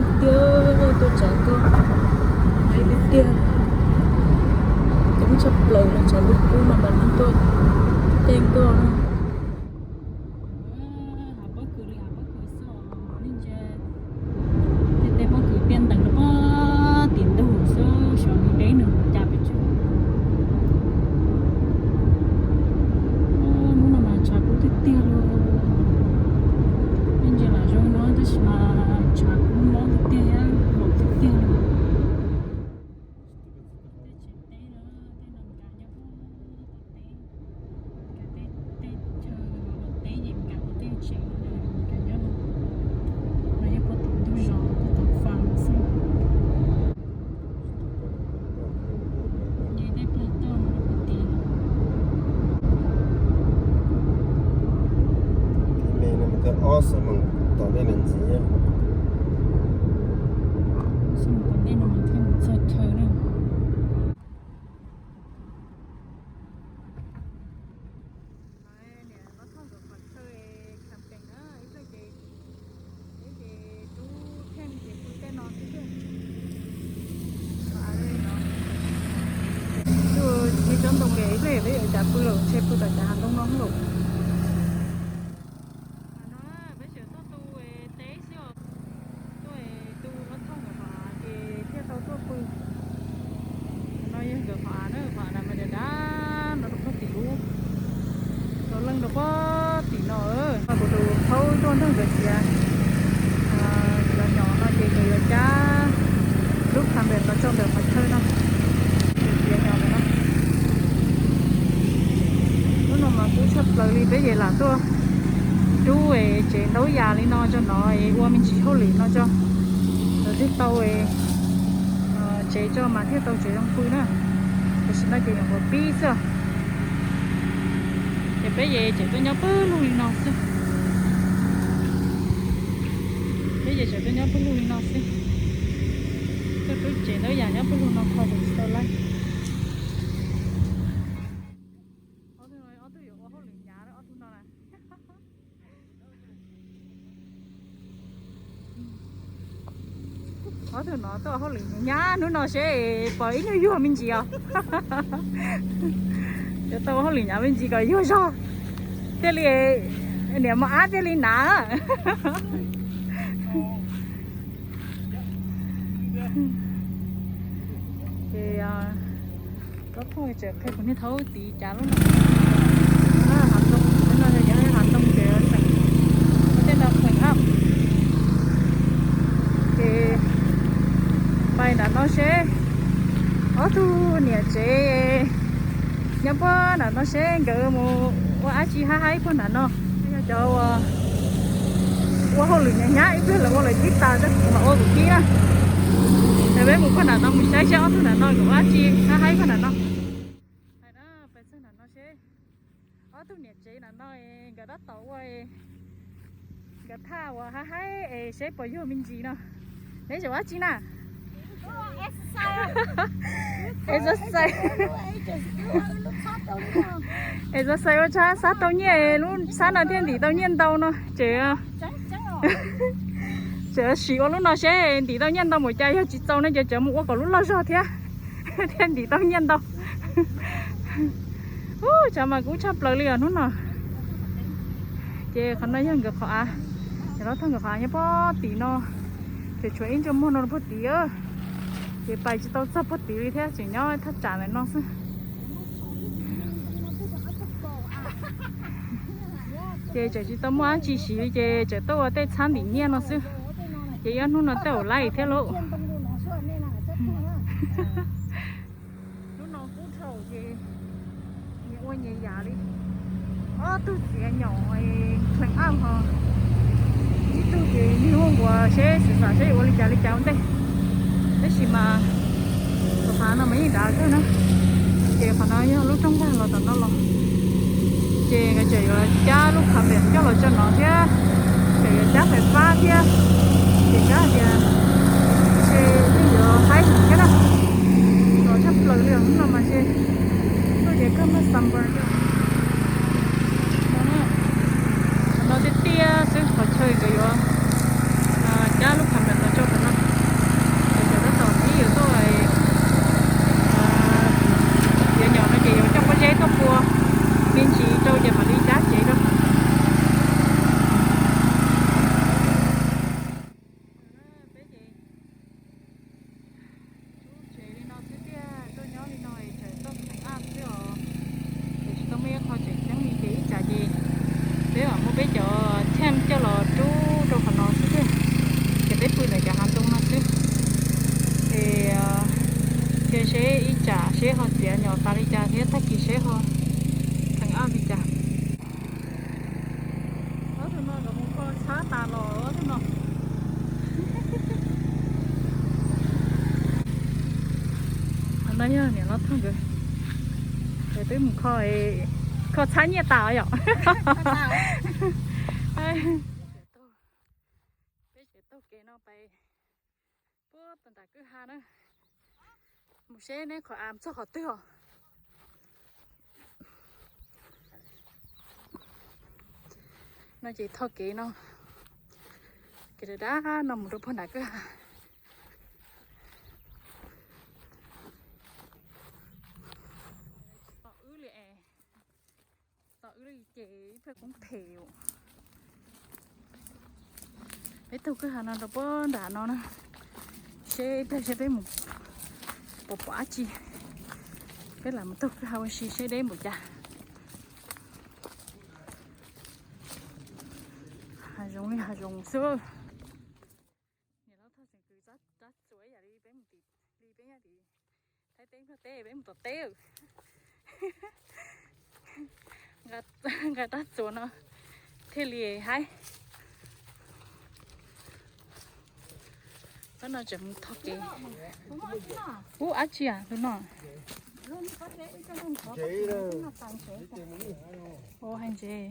Tiag, tuaj tsav nkoj, ib tiag, coob tshaj plaws no, tsav lub kub no mas neeg tuaj caij nkoj no. Hav pob kws li hav pob kws xwb os, nej ntsia tej pob kws tiaj ntees rau pem tim ntug xwb, xyov nws deb nws mus cas pes tsawg. Hnub no mas tshav kub tiag tiag li. Nej ntsia lam zoo no tab sis mas tshav kub mob tiag tiag thiab, haum tiag tiag li. Tej tsev teb no, tej no Meskas nyob pem teb, Meskas tej, tej chaw teb ces Meskas tej tsev no, Meskas nyob no, no yog puag tom ntug zos, puag tom fab xwb. Nce tej plag toj no rau puag tid. Awesome, tom ntej ntxiv, tom ntej no mas thiaj mus txog chaw na. Niam, ob thooj nkawd qhov chaw camping na, ib pliag ces, ib ces rub theej ces pw tej no xwb. Tus tsis tsob ntoo li, ib pliag peb yuav cas pw lawm, ntshe pw tom cov hav ntoo no lawm. Peb tseem tuaj tu teb xwb os, tuaj tu ob thooj nkawd qhov av ces thiaj tau tuaj pw. No yog nkawd qhov av na, qhov av mas dav dav no rau puag tim ub, rau leej rau puag tim no. Kuv tus thaub tuaj nrog nkawd txiav cov nyom no ces nkawd yuav cab lub camper los tso ntawm qhov chaw no, nkawd txiav nyom ntawm no. Hnub no mas kub tshaj plaws li, peb ces lam tuaj rub tsev ntaub yas li no tso no es ua me ntsis hauj lwm no tso, lawv thiaj tau tsev tso mas thiaj tau tsev zoo pw na. Tam sim no ces nyuam qhuav pib xwb. Ces peb ces tseem tuaj nyob pawg lug li no xwb. Peb ces tseem tuaj nyob pawg lug li no xwb. Tuaj rub tsev ntaub yas nyob pawg lug no kho tseem tsis tau laij. Ob tug no, ob tug yuav ua hauj lwm hnyav ob tug no na. Ob tug no tuaj hauj lwm hnyav hnub no seb pom ib nyuag yuag me ntsis os. Yuav tau hauj lwm hnyav me ntsis kom yuag zog thiaj li, niam mos ab thiaj li hnav. Ces ob thooj tseem qhia kuv niag thaub tiv cas lub no. Hav ntoo, lub no yog hav ntoo ces xeem, tej no xeem ab. Ces pais nram no seb, ob tug niam tsev nyob puag nram no seb nkawd mus ua dab tsi haib haib puag nram no. Yog cov ua hauj lwm hnyav hnyav ib pliag lawv ua lawv cib tas xwb, kuv mam ua kuv cib na. Ces peb mus puag nram no mus saib seb ob tug nram no nkawd ua dab tsi haib haib puag nram no. Pais txog nram no seb ob tug niam tsev nram no nkawd tab tom ua, nkawd thaj uas haib haib es seb puas yuag me ntsis no. Neb tseem ua dab tsi na? Exercise. Exercise ua tshab xab tau nyiaj, lub xab no thiaj ntim tau nyiaj ntau no ces, ces sim ua lub no seb ntim tau nyiaj ntau npaum cas, yog tsis txaus no ces tseem mus ua kom lub loj zog thiab, thiaj ntim tau nyiaj ntau. Ub, tshav mas kub tshaj plaws li os hnub no. Ces qhov no yog nkawd qhov av, ces ob thooj nkawd qhov av nyob puag tim no, ces tshuav ib ntsej muag no puag tim, ces pais tsis tau txog puag tim li thiab, tseem nyob thaj tsam ntawm no xwb. Ces tseem tsis tau muaj dab tsi siv li ces tseem tuaj ua tej txhab ntim nyiaj no xwb. Ces ib ob hnub no tej zaum laij thiab lauj. Hnub no kub dhau ces nyias ua nyias yam li. Ob tug txiav nyom dlees ab ho, ib tug ces niag hu nkuas seb xwm xam seb yuav ua li cas li cas ua ntej. Tab sis mas qhov av no mas yeej dav kawg na. Ces qhov no yog lub rooj vag los tom no los, ces nkawd tseem yuav cab lub qhov npem coj los tso no thiab, tseem yuav cab fais fab thiab. Ces xyov hais tias ntshe yeej yuav haib heev thiab na. Los tshaj plaws li os, hnub no mas ntshe tuaj ces kawg muaj sunburn thiab. No tiaj tiaj xwb, qhov chaw nkawd yuav cab lub qhov npem los tso qhov no. Coj los rub rau qhov no xwb thiab, ces peb pw ntawm cov hav ntoo no xwb. Es cia seb ib tsam seb ho txiav nyom tas li cas thiab tag kis seb ho theem aj li cas. Ob tug no nkawd mus kho tshab tas los ob tug no. Qhov no yog niam Hlob Thoj nkawd, nkawd twb mus kho, kho tshab nyiaj tas os yom. Peb tseem taug kev no pais puag tom nram kwj ha na, mus seb neb qhov av txog qhov twg os. No ces tho kev no, kev dab dab no mus rau puag nram kwj ha. Tsis tos wb li es, tos wb li ces ib pliag poob phem. Peb taug kwj ha no rau puag nram no na, seb ib pliag seb peb mus pom pom dab tsi. Peb lam mus taug kwj ha ua si seb deb npaum cas. Hav zoov li hav zoov xwb. Niam Hlob Thoj tseem kwv rab txuas ib yam li peb mus tim, li peb nyob tim Thaib teb Nplog teb, peb mus tom teb. Nqa rab txuas no thiaj li haib. Tab no tseem mus tho kev. Ub, dab tsi tus no? Ua hais ntses.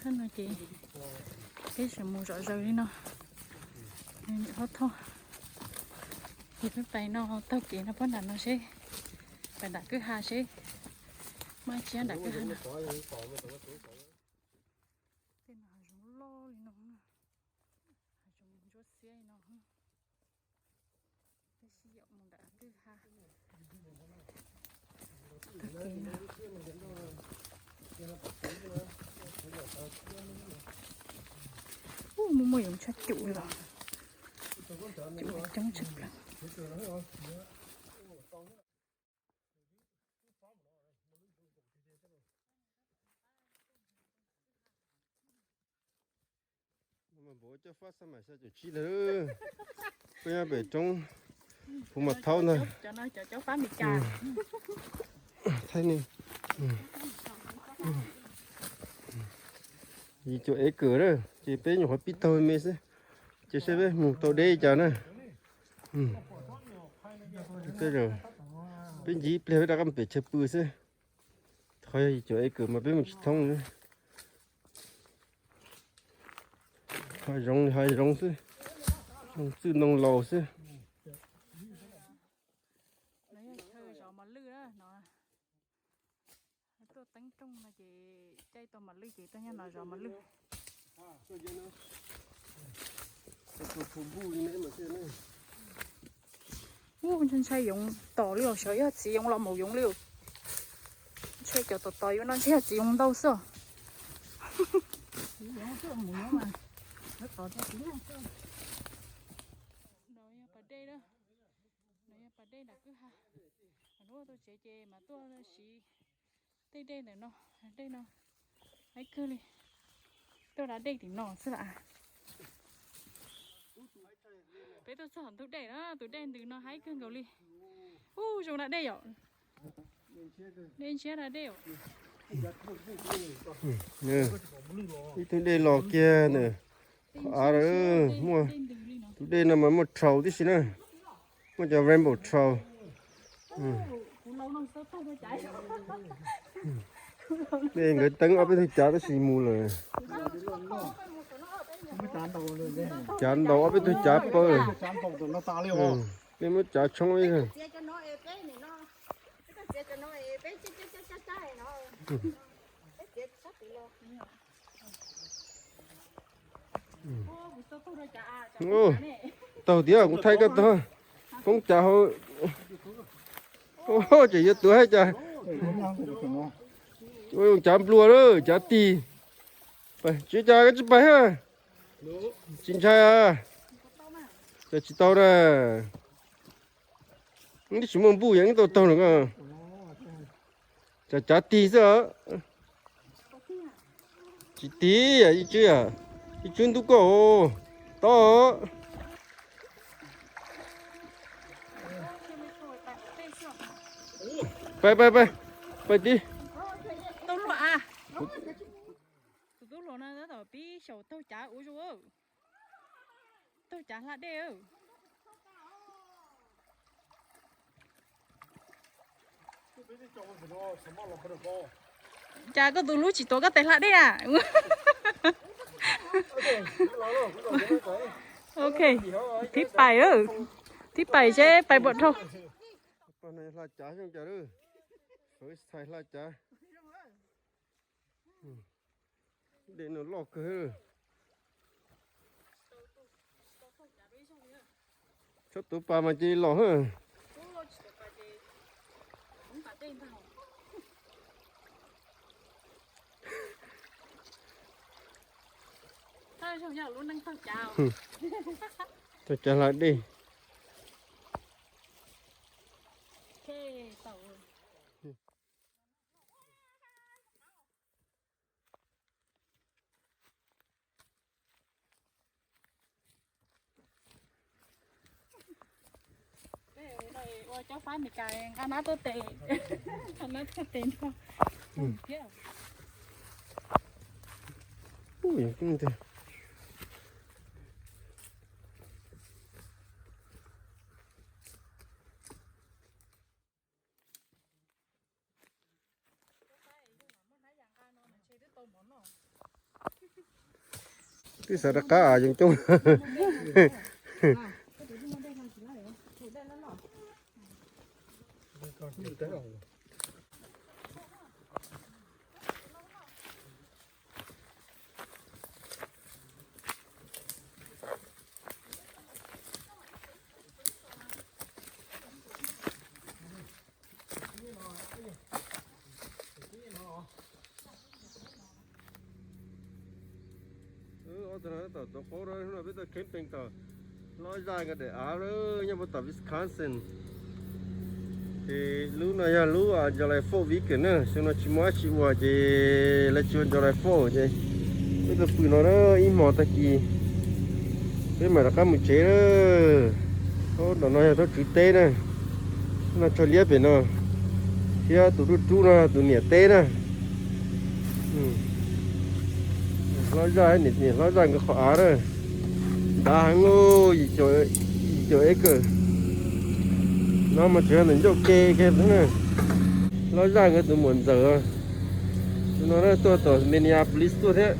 Qhov no ces peb tseem mus zom zaws li no. Niam Hlob Thoj, ces peb pais no taug kev no puag nram no seb, pais nram kwj ha seb muaj dab tsi nram kwj ha no. Tej no hav zoov loj li no, hav zoov ntsuab xiab li no. Peb sib yaum mus nram kwj ha. Ub, muaj muaj yoov tshaj cum los, cum coob tshaj plaws. Npawg coj fab xab mais xya caum tsib ntag. Peb nyob pem roob Phu Mas Thaub ntag. Thaib ne, yim caum ev kawm na, ces peb nyuam qhuav pib taug me xwb, ces saib peb mus tau deb cas na. Peb ncig ib pliag peb rov qab pem chaw pw xwb. Qhov yog yim caum ev kawm mas peb mus tsis thoob li. Hav zoov li hav zoov xwb, ntoo txwj ntoo laus xwb. No yog chaw zov mos lwj na no. Tuaj teeb rooj no ces caij tau mos lwj ces tuaj nyob no zov mos lwj. Ub, ntshai ntshai yoov tom li os, xyov yog txiv yoov los maum yoov li. Ntshai cov tom tom yuav no ntshai yog txiv yoov ntau xwb os. No yog pas dej na, no yog pas dej nram kwj ha. Lub tuaj tsev ces mas tuaj siv tej dej ntawm no, dej no haib kawg li. Tuaj da dej tim no xwb las. Peb tuaj txog ntug dej na, tus dej ntws no haib kawg nkaus li. Ub, zoo da dej yom. Dej ntshiab da dej. Ib tug dej los kiag ntawm qhov av, muaj tus dej no mas muaj trout tib si na, muaj cov rainbow trout. Dej nkawd teeb ob peb tug cav tab sis mus lawm. Cav ntaus ob peb tug cav pawg. Peb muab cav tshoob ib. Taug tiag, kuv thaij koj taug. Poob cav hauv. Ces yuav tuav hais cas. Cav nplua lawm, cav tig. Tsis cas, koj tsis pais ha. Tsis ntshai a. Cas tsis tau na. Twb tsis muaj npuj yeej tau taug no. Cav cav tig xwb. Tsis tig, ib tswb, ib tswb ntub koj. Tod. Pais pais pais, pais tig. Tus tub hluas no tab tom pib xyaum taug cav ua zoo, taug cav hla dej. Cas koj tus hlub tsis tuav koj tes hla dej a? Ok, thib pais, thib pais seb pais puas dhau. Hla cav zoo cas, first time hla cav. Dej no loj kawg. Txhob tuav pas mas cia li los. Taug cav hla dej. Ua cov fab Meskas nqa nab tuaj tes, nqa nab tuaj tes nrog. Twb xav rov qab yoov coob. Ob tug no tab tom tuav qaub, hnub no peb tuaj camping tom hlob zaj nkawd daim av nyob puag tom Wisconsin. Ces lub no yog lub July Fourth weekend na, xyoo no tsis muaj dab tsi ua ces lawv tsis ua July Fourth ces peb tuaj pw no na, ib hmos tag kis peb mam rov qab mus tsev na. Hauv no yog thab tswv teb na, no tsho liab pem no, thiab tus rub rub no tus niam teb na. Hlob zaj, niam hlob zaj nkawd qhov av na, ntav heev, yim caum acre. No mas tseem yog ntawm ncauj ke kiag na. Hlob zaj nkawd tus muam ntxawm, tus no na tuaj tom Minneapolis tuaj thiab.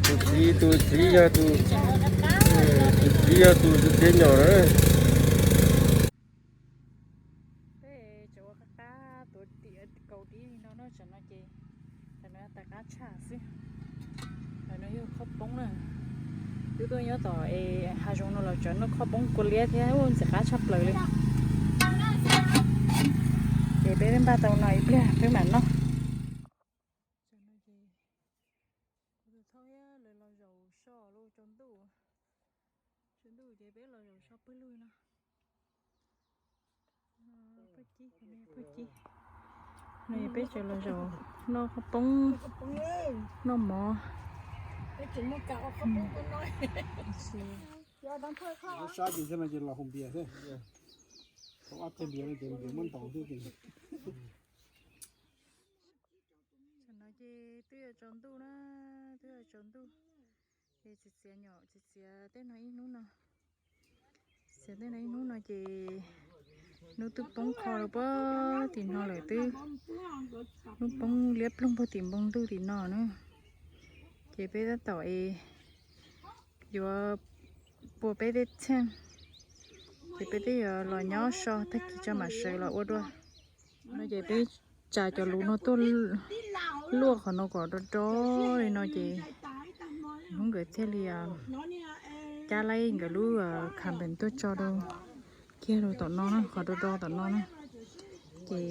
Tus txiv, tus txiv yog tus, tus txiv yog tus txiv nyom na. Peb tseem ua qab qab tuav tim kaus dib li no na, tsam no ces, tsam no tais qab tshaj xwb. Tais no yog qhob poob na. Twb tuaj nyob tom es hav zoov no los tsam no qhob poob kua liab thiab, ntxim qab tshaj plaws li. Ces peb npaj tau no ib pliag peb mam noj. Tsam no ces kuv tus thauj thiab lawv los zaum so lub tsaus ntuj. Tsaus ntuj ces peb los zaum so pawg lug no. Pawg cib, pawg cib. No peb tseem los zaum noj qhob poob, noj mov. Sab ces no ces los haus npias xwb. Thaum ob teg npias no ces npias muab ntaus xwb ces. Tam no ces twb yuav tsaus ntuj na, twb yuav tsaus ntuj. Ces txiav txiav nyom, txiav txiav tej no ib hnub no. Txiav tej no ib hnub no ces hnub twb poob qho rau puag tim no lawm, twb hnub poob liab ploog puag tim npoo ntuj tim no na. Ces peb tab tom es yuav pua peb tej txheej, ces peb twb yuav los nyob so tag kis tso mam sawv los ua dua. No ces peb tsa cov lus no tuaj luaj qhov no kom do do li no ces hnub nkawd thiaj li cab laib nkawd lub cabin tuaj tso rau kiag rau tom no na, qhov do do tom no na. Ces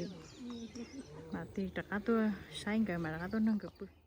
mam li rov qab tuaj saib nkawd, mam rov qab tuaj nrog nkawd pw.